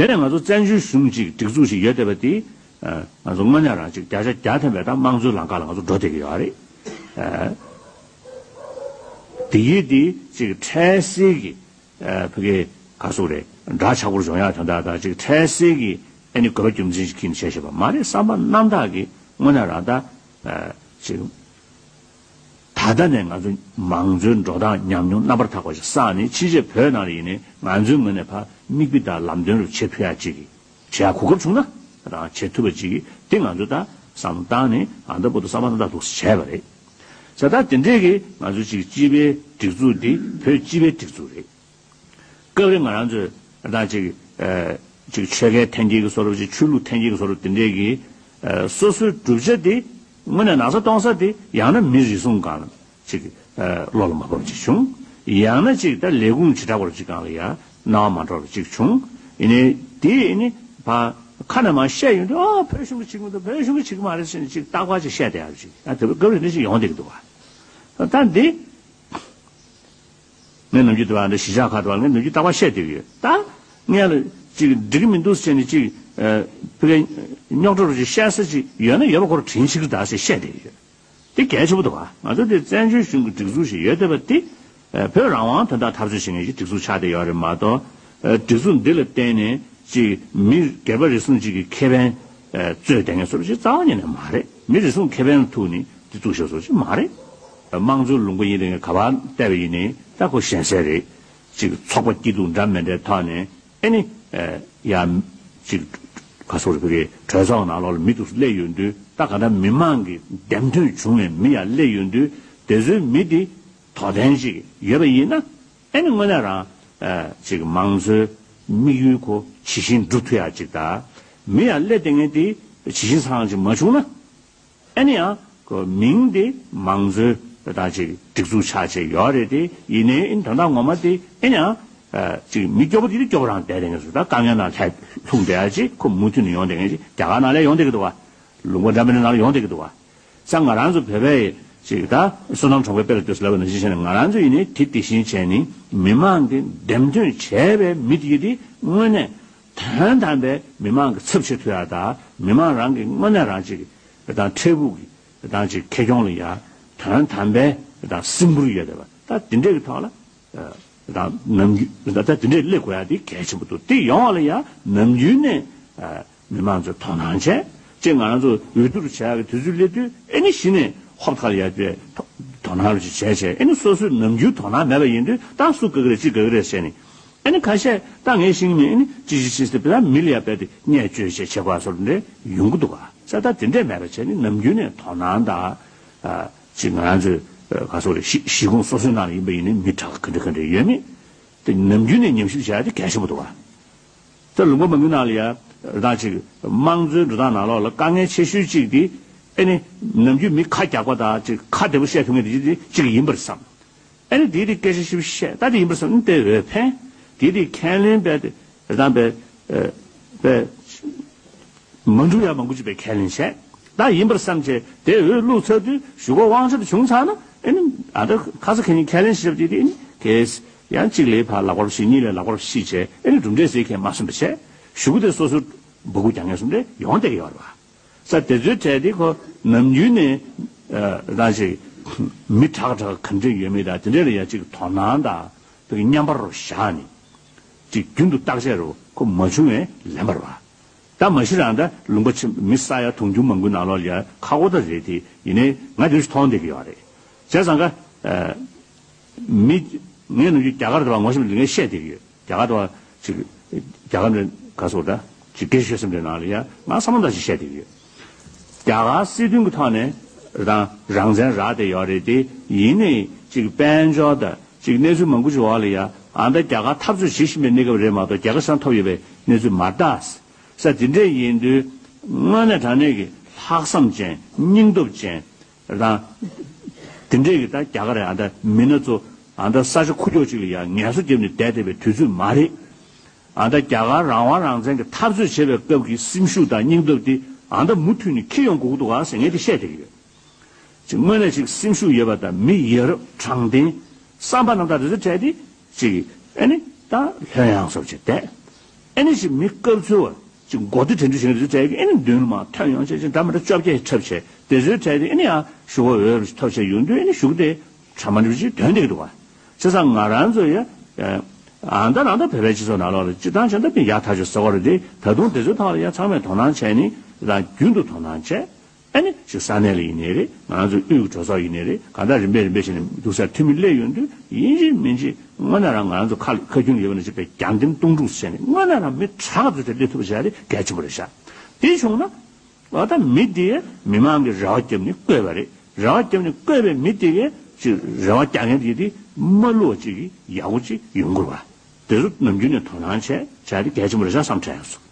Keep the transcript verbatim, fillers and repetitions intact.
དེ་ནས་ང་ཚོ་བཙན་བྱོལ་གཞུང་ཅིག་སྒྲིག་འཛུགས་ཤིག་ཡོད་བསྡད་པ་དེ། ཨ། ང་ཚོ་དངོས་གནས་རང་ཅིག་བརྒྱ་ཆ་བརྒྱ་ཐམ་པའི་ད་དམངས་གཙོའི་ལམ་ཁ་ལ་ང་ཚོ་འགྲོ་བསྡད་ཀྱི་ཡོད་རེད། ཨ། དེ་ཡིས་དེ་ཅིག་འཕྲལ་སེལ་གྱི། ཨ། ཕ་གི་ག་ཟེར་རེད། འདྲ་ཆགས་པོར་འཇོག་ཡག་དོན་དག་དང་ཅིག་འཕྲལ་སེལ་གྱི་ཨ་ནི་དགོས་པ་རྒྱུ་མཚན་ཞིག་ཁྱེར་ནས་བྱས་བཞག་པ་མ་རེད། བསམ་པ་རྣམ་དག་གིས་དངོས་གནས་རང་ད། ཨ། ཅིག་ད་ལྟ་ནས་ང་ཚོ་མང་གཙོའི་འགྲོ་སྟངས་ཉམས་མྱོང་རྣམ་པར་དག་པ་ཞིག་བསགས་ནས། ཕྱིན་ཆད་བོད་ནང་ལ་ཡིན་ནའི་ང་ཚོའི་ངོས་ནས་ཕར་མིག་དཔེ་དང་ལམ་སྟོན་རུ་བྱེད་ཐུབ་ཡག་ཅིག་གི་བྱེད་ཡག་གོ་སྐབས་བྱུང་ན་རང་བྱེད་ཐུབ་པ་ཅིག་གི་དེ་ང་ཚོ་ད་བསམ་བློ་བཏང་ནས་ཨ་ད་བར་དུ་བསམ་པ་རྣམ་དག་འདུག་སེ་བྱས་པ་རེད། ས་ད་དེ་འདྲས་ཀྱི་ང་ཚོ་ཅིག་སྤྱི་པའི་སྒྲིག་འཛུགས་འདི་བོད་སྤྱི་པའི་སྒྲིག་འཛུགས་རེད། སྐབས་རེ་ང་རང་ཚོས་ད་ཅིག་ཨ། ཅིག་ཆོལ་ཁའི་འཐེན་འཁྱེར་གྱི་བཟོ་འདྲ་ཅིག་ཆོས་ལུགས་འཐེན་འཁྱེར་གྱི་བཟོ་འདྲ་དེ་འདྲས་ཀྱི། ཨ། སོ་སོའི་བསྒྲུབ་བྱ་དེ་དངོས་གནས་ན་ཚ་གཏོང་ས་དེ་ཡང་ན་མི་རེ་ཟུང་སྒང་ལ་ཅིག་ཨ། བློ་ལ་མ་བབས་ཅིག་བྱུང་། ཡང་ན་ཅིག་ད་ལས་ཁུངས་བྱེ་བྲག་པར་ཅིག་སྒང་ལ་ཡང་སྣང་བ་མ་འགྲོ་བ་ཅིག་བྱུང་། ཡིན་ནའི་དེ་ཡིན་ནི་ཕ་ཁ་ནས་མར་བཤད་ཡོང་དུས། ཨ། བོད་གཞུང་གིས་བྱེད་ཀྱི་མི་འདུག་བོད་གཞུང་གིས་བྱེད་ཀྱི་མ་རེད་ཟེར་ནས་ཅིག་རྟག་པར་ཅིག་བཤད་བསྡད་ཡག་ཅིག་ཨ། དེ་སྐབས་རེ་འདི་ཅིག་ཡོང་བསྡད་ཀྱི་འདུག་བ། ད་འདི། ངས་ནམ་རྒྱུན་དུ་བ་འདི་གཞིས་ཆགས་ཁག་ཏུ་བ་ངས་ནམ་རྒྱུན་རྟག་པར་བཤད་བསྡད་ཀྱི་ཡོད། ད་ངས་ལ་ཅིག་འགྲིག་གི་མི་འདུག་ཟེར་ནས་ཅིག་ཨ། ཕ་གི་རྙོག་དྲ་རུ་ཅིག་བཤད་ས་ཅིག་ཡོད་ན་ཡོད་པ་ཁོ་རང་དྲན་ཞིག་རེད་ད་ཟེར་བཤད་བསྡད་ཀྱི་ཡོད། དེ་གལ་ཆེན་པོ་འདུག་ག་ང་ཚོ་དེ་བཙན་བྱོལ་གཞུང་གི་སྒྲིག་འཛུགས་ཤིག་ཡོད་བསྡད་པ་དེ། ཨ། བོད་རང་དབང་དོན་དག་འཐབ་རྩོད་བྱེད་མཁན་གྱི་སྒྲིག་འཛུགས་ཆགས་བསྡད་ཡོད་རེད་མ་གཏོགས། ཨ། སྒྲིག་འཛུགས་འདི་ལ་བརྟེན་ནས་ཅིག་མི་སྒེར་པ་རེ་ཟུང་ཅིག་གི་ཁེ་ཕན། ཨ། རྩོད་བསྡད་མཁན་བཟོ་འདྲ་ཅིག་རྩ་བ་ཉིད་ནས་མ་རེད། མི་རེ་ཟུང་ཁེ་ཕན་ལ་ཐུག་ནས་དེ་བཙུགས་བཞག་བཟོ་འདྲ་ཅིག་མ་རེད། དམངས་གཙོའི་ལུང་པ་ཡིན་ནའི་ག་པར་བལྟས་པ་ཡིན་ནའི་ད་ཁོ་ཞན་སའི་རེད། ཅིག་ཚོགས་པ་སྐྱིད་སྡུག་འདྲ་མི་འདྲའི་ཐོག་ནས་ཨ་ནི། ཨ། ཡ། ཅིག་ག་ཟེར་རེད། ཕ་གི་གྲོས་ཚོགས་ནང་ལོགས་ལ་མི་འདུག་སླེབས་ཡོང་དུས་ད་ག་འདྲ་མི་མང་གི་འདེམས་ཐོན་བྱུང་བའི་མི་ཡར་སླེབས་ཡོང་དུས། དེ་ཚོའི་མི་དེ་དོ་དན་ཅིག་ཡོད་པ་ཡིན་ན། ཨ་ནི་དངོས་གནས་རང་། ཨ། ཅིག་མང་གཙོའི་དམིགས་ཡུལ་ཁོ་ཇི་བཞིན་འགྲུབ་ཐུབ་ཡག་ཅིག་དང་། མི་ཡར་སླེབས་བསྡད་མཁན་དེ་ཇི་བཞིན་སང་ཅིག་མ་བྱུང་ན། ཨ་ནི་ཡང་ཁོ་མིང་དེ་མང་གཙོའི་ད་ཅིག་སྒྲིག་འཛུགས་ཆགས་བྱས་ཡོད་རེད་དེ། ཡིན་ནའི་ཨ་ནི་དོན་དག་ངོ་མ་དེ་ཨ་ནི་ཡང་། ཨ། ཅིག་མི་སྐྱོ་པོ་དེ་དེ་སྐྱོ་པོ་རང་བསྡད་བསྡད་མཁན་ཚོ། ད་དཀའ་ངལ་ནང་ལྷད་ལྷུང་བསྡད་ཡག་ཅིག་ཁོ་མུ་མཐུད་ནས་ཡོང་བསྡད་མཁན་ཅིག་རྒྱ་གར་ནང་ལ་ཡོང་བསྡད་ཀྱི་འདུག་བ། ལུང་པ་འདྲ་མིན་ནང་ལ་ཡོང་བསྡད་ཀྱི་འདུག་བ། ས་ང་རང་ཚོ་བོད་པའི་ཅིག་ད་བསོད་ནམས་གྲོང་པའི་དཔེ་ལ་ལྟོས་སུ་ལབ་པ་ནང་བཞིན་བྱས་ནས། ང་རང་ཚོ་ཡིན་ནའི་དེ་དེ་བཞིན་བྱས་ནས་མི་མང་གིས་འདེམས་ཐོན་བྱས་པའི་མི་དེ་གི་དེ་དངོས་གནས་དོན་དམ་པའི་མི་མང་གི་ཚབ་བྱེད་ཐུབ་ཡག་དང་། མི་མང་རང་གི་དངོས་གནས་རང་ཅིག་དང་འཕྲལ་ཕུགས་ཀྱི་དང་ཅིག་ཁེ་གྱོང་ལ་ཡ་དོན་དམ་པའི་དང་སིམ་པོར་ཡོད་བསྡད་པ་ད་དེ་འདྲའི་གི་ཐོག་ལ། ཨ། དང་ནམ་རྒྱུན་ད་ལྟ་དེ་འདྲས་སླེབས་དགོས་ཡ་དེ་གལ་ཆེན་པོ་འདུག་དེ་ཡོང་བ་ལ་ཡང་ནམ་རྒྱུན་ནས། ཨ། མི་མང་ཚོས་དོ་སྣང་བྱས། ཅེས་ང་རང་ཚོ་འོས་བསྡུ་རུ་བྱ་ཡག་གི་དུས་ཚོད་སླེབས་དུས་ཨ་ནི་གཞི་ནས་ཧོབ་ཁ་ལ་ཡར་བལྟས་དོ་དོ་སྣང་རུ་ཅིག་བྱས་བྱས། ཨ་ནི་སོ་སོས་ནམ་རྒྱུན་དོ་སྣང་མེད་པ་ཡིན་དུས་ད་སུ་དགའ་གི་རེད། ཅི་དགའ་གི་རེད་ཟེར་ནས། ཨ་ནི་ཁ་ཤས་ད་ངས་ཤེས་ཀྱི་མེད། ཨ་ནི་ཅི་ཅི་ཅི་ཟེར་བས་མི་ལ་ཡར་བལྟས་ཏེ་བརྙས་བཅོས་བྱས་བྱེད་དགོས་པ་བཟོ་འདྲ་ཡོང་གི་འདུག་ག་ས་ད་དེ་འདྲས་མེད་པ་བྱས་ནས་ནམ་རྒྱུན་ནས་དོ་སྣང་དང་། ཨ། ཅིག་ང་རང་ཚོའི། ཨ། ག་ཟེར་རེད། གཞིས་གཞིས་ཁོངས་སོ་སོའི་ནང་ལ་ཡིན་པ་ཡིན་ནའི་མི་དྲག་ག་འདྲ་ག་འདྲ་ཡོད་མེད་དེ་ནམ་རྒྱུན་ནས་ཉམས་ཞིབ་བྱ་ཡ་དེ་གལ་ཆེན་པོ་འདུག་བ། ད་ལུང་པ་མང་པོའི་ནང་ལ་ཡ་ད་ཅིག་དམངས་གཙོའི་འགྲོ་སྟངས་ནང་ལོགས་ལ་དཀའ་ངལ་ཆེ་ཤོས་གཅིག་དེ་ཨ་ནི་ནམ་རྒྱུན་མི་ཁ་རྒྱག་པ་དང་ཅིག་ཁ་བདེ་པོ་བཤད་ཐུབ་མཁན་དེ་གཅིག་ཡིན་པར་བསམ། ཨ་ནི་དེའི་དེ་སྐད་ཆ་ཞིབ་བཤད་ད་དེ་ཡིན་པར་བསམ་ནི་དེ་འོས་འཕེན། དེའི་དེ་ཁས་ལེན་པའི་དེ་རེ་དང་པའི་པའི་མ་འགྲུབ་ཡ་མང་པོ་ཅིག་པའི་ཁས་ལེན་བྱས། ད་ཡིན་པར་བསམ་བྱས་དེ་འོས་བླུགས་ཚར་དུས་གཞུག་གུ་དབང་ཆ་དེ་བྱུང་ཚར་ན། ཨ་ནི་ཨ་ད་ཁ་ས་ཁ་ཉིན་ཁས་ལེན་ཞིབ་དེ་དེ་ཨ་ནི་གས་ཡང་གཅིག་ལས་ཕར་ལག་པར་བཤིག་གཉིས་ལས་ལག་པར་བཤིག་བྱས། ཨ་ནི་གྲུབ་འབྲས་ཟེར་མཁན་མ་སོན་པ་བྱས། གཞུག་གུ་དེ་སོ་སོའི་སྦུ་གུ་རྒྱག་མཁན་སོང་དེ་ཡོང་བསྡད་ཀྱི་ཡོད་རེད་བ། ས་དེ་ཚོའི་གྲས་དེ་ཁོ་ནམ་རྒྱུན་ནས་ཨ་རང་ཅིག་མི་དྲག་དྲག་ག་འདྲ་ཡོད་མེད་དང་དེ་འདྲ་ལ་ཡ་ཅིག་དོ་སྣང་དང་དེ་གི་མཉམ་པར་བཞག་ནས་ཅིག་རྒྱུན་དུ་བརྟག་དཔྱད་རུ་ཁོ་མ་བྱུང་བས་ལན་པར་བ། ད་མ་གཞི་རང་ད་ལུང་པ་ཆེ་མི་ས་ཡ་དུང་ཕྱུར་མང་པོའི་ནང་ལོགས་ལ་ཡ་ཁག་པོ་ད་རེད་དེ། ཡིན་ནའི་ང་དེ་ཚོ་མཐོང་བསྡད་ཀྱི་ཡོད་རེད། བྱས་ཙང་ཀ་ཨ་མི་ངས་ནམ་རྒྱུན་རྒྱ་གར་དུ་བ་ངོ་ཤེས་མི་འདུག་ངས་བཤད་བསྡད་ཀྱི་ཡོད། རྒྱ་གར་དུ་བ་ཅིག་རྒྱ་གར་འདྲ་ག་ཟེར་ད་ཅིག་སྐད་ཆ་ཤོད་སེམས་འདྲའི་ནང་ལ་ཡ་ང་བསམ་བློ་འདྲ་ཞིག་བཤད་བསྡད་ཀྱི་ཡོད། རྒྱ་གར་སྲིད་དོན་གྱི་ཐོག་ནས་རང་རང་བཙན་རག་བསྡད་ཡོད་རེད་དེ། ཡིན་ནའི་ཅིག་དཔལ་འབྱོར་དང་ཅིག་གནས་ཚུལ་མང་པོ་ཅིག་འོག་ལ་ཡ་ཨ་ད་རྒྱ་གར་འཐབ་རྩོད་བྱེད་བཞིན་པའི་གནས་སྐབས་རེད་མ་གཏོགས་རྒྱ་གར་སང་ཐོབ་ཡོད་པའི་གནས་ཚུལ་མ་རེད་ད། ས་དེ་འདྲས་ཡིན་དུས་དངོས་གནས་དྲང་གནས་ཀྱི་ལྷག་བསམ་ཅན་སྙིང་སྟོབས་ཅན་རང་དེ་འདྲས་ཀྱི་ད་རྒྱ་གར་ཨ་ད་མི་སྣ་ཚོ་ཨ་ད་ས་ཆ་ཁུག་ཀྱོག་ཅིག་ལ་ཡ་ངལ་གསོ་བརྒྱབ་ནས་བསྡད་བསྡད་པའི་དུས་ཚོད་མ་རེད། ཨ་ད་རྒྱ་གར་རང་དབང་རང་བཙན་གྱི་འཐབ་རྩོད་བྱེད་པའི་སྐབས་ཀྱི་སེམས་ཤུགས་དང་སྙིང་སྟོབས་དེ་ཨ་ད་མུ་མཐུད་ནས་འཁྱེར་ཡོང་དགོས་ཀྱི་འདུག་ག་ཟེར་ངས་དེ་བཤད་བསྡད་ཀྱི་ཡོད། ཅིག་དངོས་གནས་ཅིག་སེམས་ཤུགས་ཡོད་པ་དང་མི་ཡ་རབས་དྲང་བདེན་བསམ་པ་རྣམ་དག་དེ་ཚོ་བྲལ་ཏེ་ཅིག་ཨ་ནི་ད་ལྷོད་ཡངས་སོབ་ཅིག་བསྡད། ཨེ་ནི་ཞིག་མི་སྐབས་འཚོལ་བ་ཅིག་མགོ་བདེ་དྲན་འདྲ་ཞིག་རེད་ཟེར་གི། ཨེ་ནི་མདུན་ལ་མར་ཐོན་ཡོང་བྱས་ཅིག་འདྲ་མི་འདྲ་བཅོ་བརྒྱད་འཁྲབ་བྱས། དེ་ཚོའི་གྲས་དེ་ཨེ་ནི་ཡང་ཞུ་བ་འོས་པ་ཞིག་ཐོབ་བྱས་ཡོང་དུས། ཨེ་ནི་ཞུ་གི་དེ་གྲ་མ་འགྲིག་ཅིག་ཐོན་བསྡད་ཀྱི་འདུག་བ། བྱས་ཙང་ང་རང་ཚོ་ཡ། ཨ་ད་རང་ད་བོད་པའི་སྤྱི་ཚོགས་ནང་ལོགས་ལ་སྤྱིར་བཏང་བྱས་ན་ད་ཡག་ཐག་ཆོད་ཟེར་བ་རེད་དེ། ད་དུང་དེ་ཚོའི་ཐོག་ལ་ཡང་ཚང་མས་དོ་སྣང་བྱས་ནས། ད་རྒྱུན་དུ་དོ་སྣང་བྱས། ཨ་ནི་ཅིག་ས་གནས་ལ་ཡིན་ནའི་རེད། ང་ཚོ་དབུས་ཀྱི་གྲོས་ཚོགས་ཡིན་ནའི་རེད། གང་ལྟར་རིམ་པས་རིམ་པས་བྱས་ནས་འདུག་སར་འཐུས་མི་སླེབས་ཡོང་དུས། ཡིན་གཅིག་མིན་གཅིག་དངོས་གནས་རང་ང་ཚོ་ཁ་ཁ་རྒྱུན་ཡོད་པ་ནང་བཞིན་པའི་རྒྱང་ལྡན་སྟོང་ཕྲུག་བྱས་ནས། དངོས་གནས་རང་མི་དྲག་ཙམ་དེ་སླེབས་ཐུབ་པ་བྱས་རེད། གལ་ཆེན་པོ་རེད་ཤག་དེ་བྱུང་ན། ཨ་ད་མི་དེ་མི་མང་གིས་རེ་བ་བརྒྱབ་ནས་བསྐོས་པ་རེད། རེ་བ་བརྒྱབ་ནས་བསྐོས་པའི་མི་དེ་གས་ཅིག་རེ་བ་རྒྱག་མཁན་དེ་དེ་མ་བསླུ་བ་ཅིག་གིས་ཡག་པོ་ཅིག་ཡོང་དགོས་པ། དེ་ཚོ་ནམ་རྒྱུན་ནས་དོ་སྣང་བྱས་བྱས་ཏེ་གལ་ཆེན་པོ་རེད་ཤག་བསམ་དྲན་སོང་།